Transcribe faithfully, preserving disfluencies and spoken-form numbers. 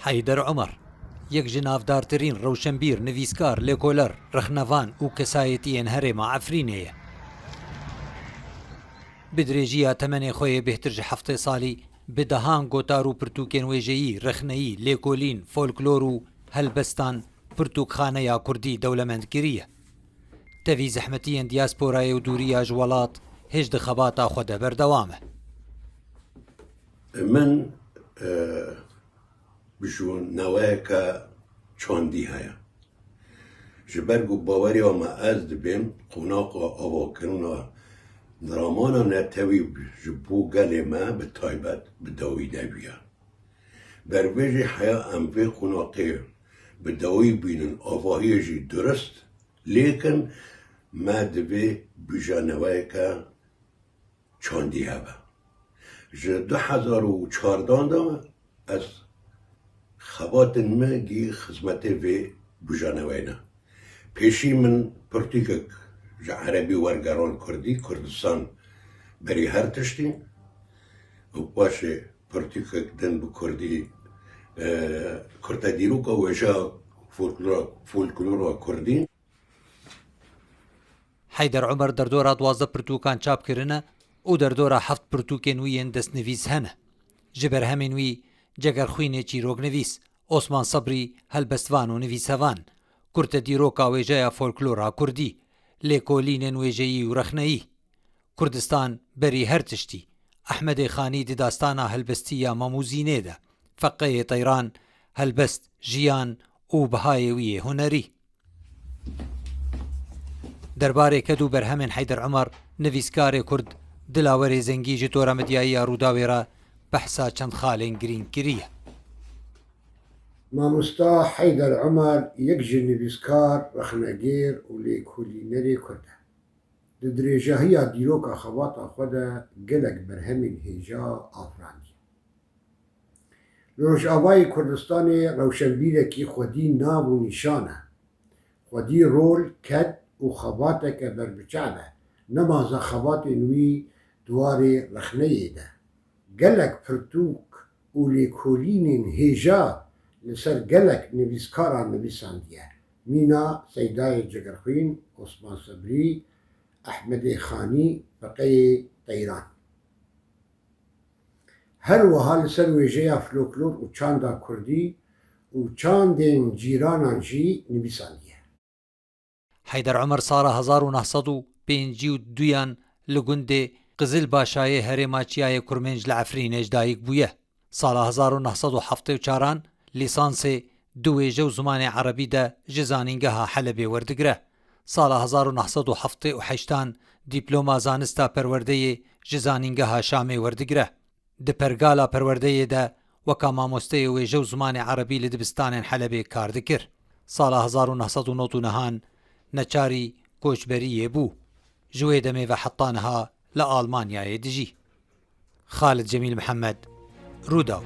Heyder Omer, yek ji navdartirîn rewşenbîr, nivîskar, lêkoler, rexnevan û kesayetiyên herêma Efrînê ye. Bi dirêjiya temenê xwe yê bêhtir ji heftê salî, bi dehan gotar û pirtûkên wêjeyî, rexneyî, lêkolîn, folklor û helbestan pirtûkxaneya kurdî dewlemend kiriye. Tevî zehmetiyên diasporayê û dûriya ji welat hêj di xebata xwe de berdewam e. Min, e, bijûneweyeke çandî heye. Ji ber ku baweriya me ez dibêm, qonaxa avakirina dramana netewî ji bo gelê me bi taybet bi dawî nebûye. Ber vê jî heya em vê qonaxê bi dawî bînin, avahiyê jî durist lêkin, me divê bijûneweyeke çandî hebe. Ji du hezar û çardan de ez xebatên me gî xizmetê vê bijûneweyê ne. Pêşî min pirtûkek ji erebî wergerand kurdî, Kurdistan berî her tiştî, û paşê pirtûkek din bi kurdî, e, kurtedîroka wêjeya folklora, folklora kurdî. Heyder Omer derdora duwazdeh pirtûkan çap kirine û derdora heft pirtûkên wî yên destnivîs hene. Ji berhemên wî, Cegerxwînê çîroknivîs, Osman Sebrî helbestvan û nivîsevan, kurtedîroka wêjeya folklora kurdî, lêkolînên wêjeyî û rexneyî, Kurdistan berî her tiştî, Ehmedê Xanî di dastana helbestî ya Mam û Zînê de, Feqeyê Teyran, helbest, jiyan û bihayê wî yê hunerî. Derbarê ked û berhemên Heyder Omer, nivîskarê kurd, dilawerê zengî ji tora medyayiya Rûdawê re behsa çend xalên girîng kiriye. Mamosta Heyder Omer yek ji nivîskar, rexnegêr û lêkolînerê kurd e. Di dirêjahiya dîroka xebata xwe de gelek berhemên hêja afirandiye. Li Rojavayê Kurdistanê rewşenbîrekî xwedî nav û nîşan e. Xwedî rol, ked û xebateke berbiçav e. Nemaza xebatên wî di warê rexneyê de. Gelek pirtûk û lêkolînên hêja li ser gelek nivîskaran nivîsandiye. Mîna Seydayê Cegerxwîn, Osman Sebrî, Ehmedê Xanî, Feqeyê Teyran. Her wiha li ser wêjeya folklor û çanda kurdî û çandên cîranan jî nivîsandiye. Heyder Omer sala hezar û neh sed û pêncî û duyan li gundê Qizilbaşayê herêma Çiyayê Kurmênc li Efrînê ji dayik bûye. Sala hezar û neh sed û heftê û çaran lîsansê di wêje û zimanê erebî de ji Zanîngeha Helebê werdigire. Sala hezar û neh sed û heftê û heştan dîploma zanista perwerdeyê ji Zanîngeha Şamê werdigire. Di pergala perwerdeyê de weka mamosteyê wêje û zimanê erebî li dibistanên Helebê kar dikir. Sala hezar û neh sed û nod û nehan neçarî koçberiyê bû. Ji wê demê ve heta niha li Almanyayê dijî. Xalid Cemîl Mihemed, Rûdaw.